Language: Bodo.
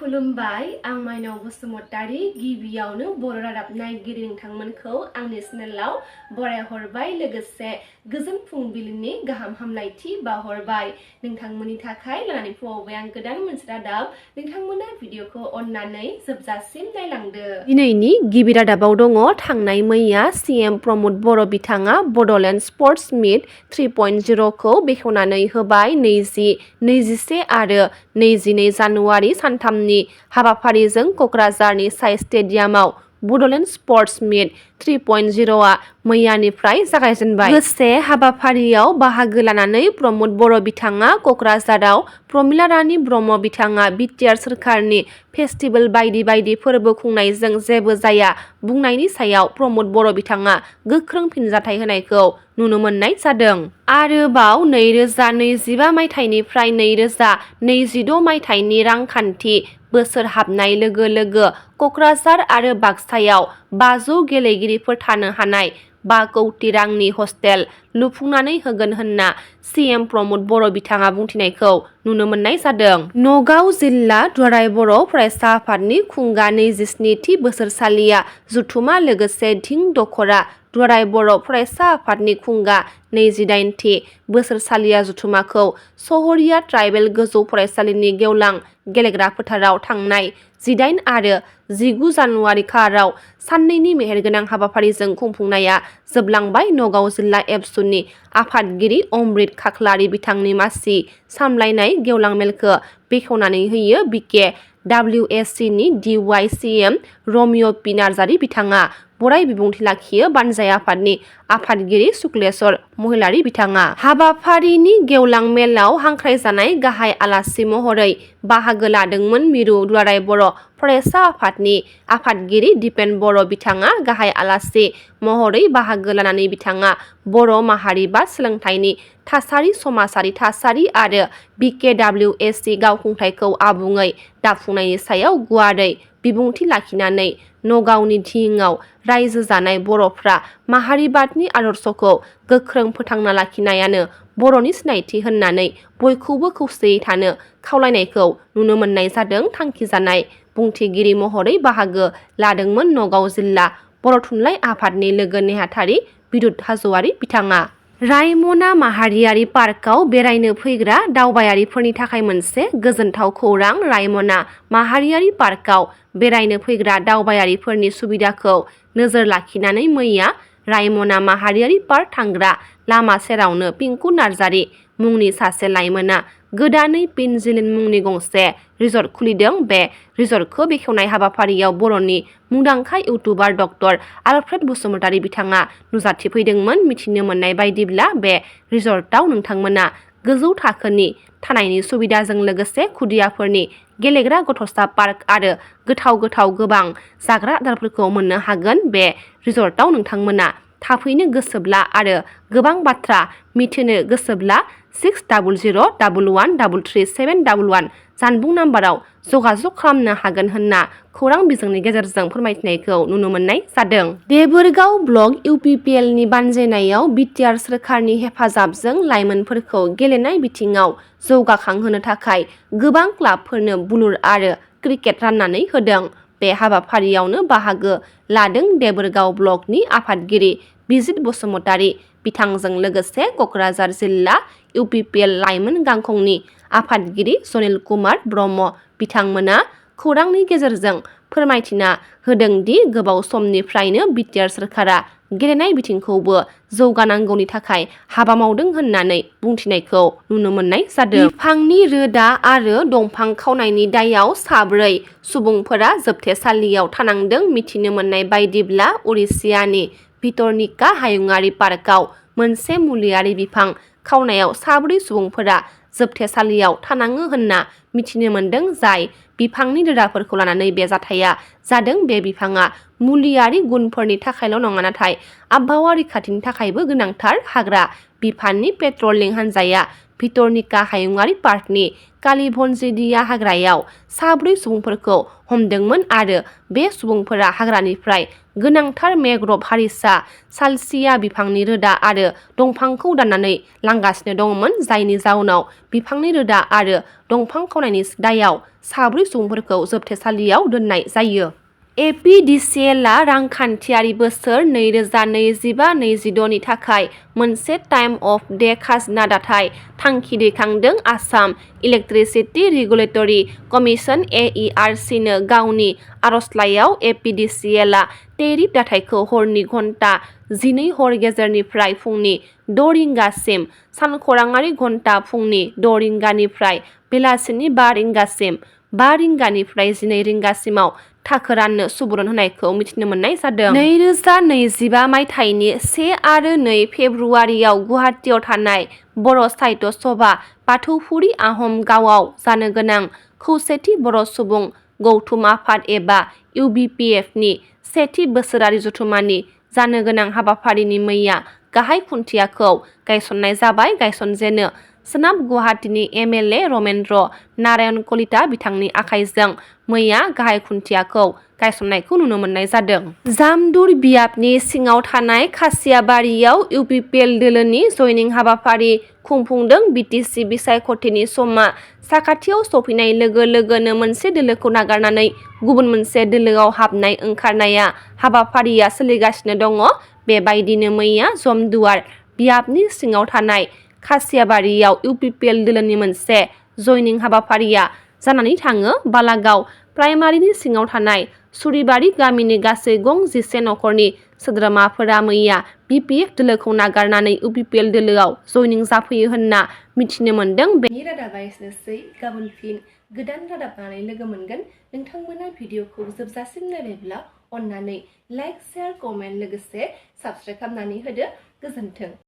खुलुमबाय आं माइनाव बसुमतारी गिबियावनो बर' रादाब नायगिरि नोंथांमोनखौ आंनि चेनेलाव बरायहरबाय लोगोसे गोजोन फुंबिलिनि गाहाम हामलायथि बावहरबाय नोंथांमोननि थाखाय लानानै फैबाय आं गोदान मोनसे रादाब नोंथांमोना भिडिअखौ अननानै जोबजासिम नायलांदो। दिनैनि गिबि रादाबाव दङ थांनाय मैया सीएम प्रमोद बर' बिथाङा बड'लेण्ड स्पर्ट्स मीट 3.0 खौ बेखेवनानै होबाय 20, 21 आरो 22 जानुवारि सानथामनि हाबाफारिजों क'क्राझारनि साइ स्टेडियामाव बड'लेण्ड स्पर्ट्स मीट 3.0 आ मैयानिफ्राय जागायजेनबाय। लोगोसे हाबाफारियाव बाहागो लानानै प्रमोद बर' बिथाङा क'क्राझाराव प्रमिला रानी ब्रह्म बिथाङा बिटिआर सोरखारनि फेस्टिभेल बायदि बायदि फोरबो खुंनायजों जेबो जाया बुंनायनि सायाव प्रमोद बर' बिथाङा गोख्रों फिनजाथाय होनायखौ नुनो मोननाय जादों। आरोबाव 2025 मायथाइनिफ्राय 2026 मायथाइनि रांखान्थि बोसोर हाबनाय लोगो लोगो क'क्राझार आरो बाक्सायाव 500 गेलेगिरिफोर थानो हानाय 5 कौटि रांनि हस्टेल लुफुंनानै होगोन होनना सीएम प्रमोद बर' बिथाङा बुंथिनायखौ नुनो मोननाय जादों। नगाव जिल्ला दुलाराय बर' फरायसा आफादनि खुंगा 27थि बोसोरसालिया जथुमा लोगोसे धिं दख'रा दुलाराय बर' फरायसा आफादनि खुंगा 28थि बोसोरसालिया जथुमाखौ सहरिया ट्राइबेल गोजौ फरायसालिनि गेवलां गेलेग्रा फोथाराव थांनाय 18 आरो 19 जानुवारि खालाराव साननैनि मेहेरगोनां हाबाफारिजों खुंफुंनाया जोबलांबाय। नगाव जिल्ला एबसुनि आफादगिरि अमृत खाख्लारि बिथांनि मासि सामलायनाय गेवलां मेलखौ बेखेवनानै होयो बिके WSCनि DYCM रमिअ पि नार्जारि बिथाङा बराय बिबुंथि लाखियो बानजाय आफादनि आफादगिरि शुक्लेश्वर महिलारि बिथाङा। हाबाफारिनि गेवलां मेलाव हांख्रायजानाय गाहाय आलासि महरै बाहागो लादोंमोन मिरु दुलाराय बर' फरायसा आफादनि आफादगिरि दिपेन बर' बिथाङा गाहाय आलासि महरै बाहागो लानानै बिथाङा बर' माहारि बा सोलोंथाइनि थासारि समाजारि थासारि आरो BKWSC गावखुंथायखौ आबुङै दाफुंनायनि सायाव गुवारै बिबुंथि लाखिनानै नगावनि धिंआव रायजो जानाय बर'फ्रा माहारिबादनि आदर्शखौ गोख्रों फोथांना लाखिनायानो बर'नि सिनायथि होननानै बयखौबो खौसेयै थानो खावलायनायखौ नुनो मोननाय जादों। थांखिजानाय बुंथिगिरि महरै बाहागो लादोंमोन नगाव जिल्ला बर' थुनलाइ आफादनि लोगो नेहाथारि बिदुत हाज'वारि बिथाङा। रायमना माहारियारि पार्कआव बेरायनो फैग्रा दावबायारिफोरनि थाखाय मोनसे गोजोनथाव खौरां रायमना माहारियारि पार्कआव बेरायनो फैग्रा दावबायारिफोरनि सुबिदाखौ नोजोर लाखिनानै मैया रायमना माहारियारि पार्क थांग्रा लामा सेरावनो पिंकु नार्जारि मुंनि सासे लाइमोना गोदानै पिनजिलिन मुंनि गंसे रिजर्ट खुलिदों। बे रिजर्टखौ बेखेवनाय हाबाफारियाव बर'नि मुंदांखा इउटुबार डक्टर आलफ्रेड बसुमतारी बिथाङा नुजाथिफैदोंमोन। मिथिनो मोननाय बायदिब्ला बे रिजर्टआव नोंथांमोना गोजौ थाखोनि थानायनि सुबिदाजों लोगोसे खुदियाफोरनि गेलेग्रा गथ'सा पार्क आरो गोथाव गोबां जाग्रा आदारफोरखौ मोननो हागोन। बे रिजर्टआव नोंथांमोना थाफैनो गोसोब्ला आरो गोबां बाथ्रा मिथिनो गोसोब्ला 6001133711 जानबुं नाम्बाराव जगाजग खालामनो हागोन होनना खौरां बिजोंनि गेजेरजों फोरमायथिनायखौ नुनो मोननाय जादों। देबोरगाव ब्लक UPPLनि बानजायनायाव बिटिआर सोरखारनि हेफाजाबजों लाइमोनफोरखौ गेलेनाय बिथिङाव जौगाखांहोनो थाखाय गोबां क्लाबफोरनो बुलुर आरो क्रिकेट राननानै होदों। बे हाबाफारियावनो बाहागो लादों देबोरगाव ब्लकनि आफादगिरि बिजित बसुमतारी बिथांजों लोगोसे क'क्राझार जिल्ला UPPL लाइमोन गांखंनि आफादगिरि सनिल कुमार ब्रह्म बिथांमोना खौरांनि गेजेरजों फोरमायथिना होदोंदि गोबाव समनिफ्रायनो बिटिआर सोरखारा गेलेनाय बिथिंखौबो जौगानांगौनि थाखाय हाबा मावदों होननानै बुंथिनायखौ नुनो मोननाय जादों। बिफांनि रोदा आरो दंफां खावनायनि दायाव 4 सुबुंफोरा जोबथेसालियाव थानांदों। मिथिनो मोननाय बायदिब्ला उरिष्यानि भितरनिका हायुङारि पार्कआव मोनसे मुलियारि बिफां खावनायाव 4 सुबुंफोरा जोबथेसालियाव थानाङो होनना मिथिनो मोनदों। जाय बिफांनि रोदाफोरखौ लानानै बे जाथाया जादों। बे बिफाङा मुलियारि गुनफोरनि थाखायल' नङा नाथाय आबहावा रैखाथिनि थाखायबो गोनांथार। हाग्रा बिफाननि पेट्रलिं हान्जाया भितरनिका हायुङारि पार्कनि कालिभनजिडिया हाग्रायाव 4 सुबुंफोरखौ हमदोंमोन आरो बे सुबुंफोरा हाग्रानिफ्राय गोनांथार मेग्र'भ हारिसा सालसिया बिफांनि रोदा आरो दंफांखौ दाननानै लांगासिनो दंमोन, जायनि जाउनाव बिफांनि रोदा आरो दंफां खावनायनि दायाव 4 सुबुंफोरखौ जोबथेसालियाव दोननाय जायो। एपिडिसिएलआ रांखान्थियारि बोसोर 2025-26 नि थाखाय मोनसे टाइम अफ डे खाजोना दाथाय थांखि दैखांदों। Assam electricity regulatory commission (AERC) नो गावनि आर'जलाइयाव एपिडिसिएलआ टेरिफ दाथायखौ हरनि घन्टा 12 हर गेजेरनिफ्राय फुंनि 6 रिंगासिम, सानखौराङारि घन्टा फुंनि 6 रिंगानिफ्राय बेलासिनि 5 रिंगासिम, 5 रिंगानिफ्राय 12 रिंगासिमाव थाखो राननो सुबुरुन होनायखौ मिथिनो मोननाय जादों। 2025 मायथाइनि 1 आरो 2 फेब्रुआरियाव गुवाहाटीआव थानाय बर' साहित्य सभा बाथौफुरि आहम गावआव जानो गोनां खौसेथि बर' सुबुं गौथुम आफाद एबा UBPFनि 1थि बोसोरारि जथुम्मानि जानो गोनां हाबाफारिनि मैया गाहाय खुन्थियाखौ गायसननाय जाबाय। गायसनजेनो सोनाब गुवाहाटीनि MLA रमेन्द्र नारायण कलिता बिथांनि आखाइजों मैया गाहाय खुन्थियाखौ गायसननायखौ नुनो मोननाय जादों। जामदुर बियाबनि सिङाव थानाय खासियाबारियाव UPPL दोलोनि जयनिं हाबाफारि खुंफुंदों। BTC बिसायख'थिनि समा साखाथियाव सफैनाय लोगो लोगोनो मोनसे दोलोखौ नागारनानै गुबुन मोनसे दोलोआव हाबनाय ओंखारनाया हाबाफारिया सोलिगासिनो दङ। बेबायदिनो मैया जमदुवार बियाबनि सिङाव थानाय खासियाबारियाव UPPL दोलोनि मोनसे जयनिं हाबाफारिया जानानै थाङो। बालागाव प्राइमारिनि सिङाव थानाय सुरिबारि गामिनि गासै गं 11 नखरनि सोद्रोमाफोरा मैया BPF दोलोखौ नागारनानै UPPL दोलोआव जयनिं जाफैयो होनना मिथिनो मोनदों। बेनि रादाबा एसेनोसै। गाबोन फिन गोदान रादाब लानानै लोगो मोनगोन। नोंथांमोना भिडिअखौ जोबजासिम नायबायब्ला अन्नानै लाइक, शेयार, कमेन्ट लोगोसे साबस्क्राइब खालामनानै होदो। गोजोन्थों।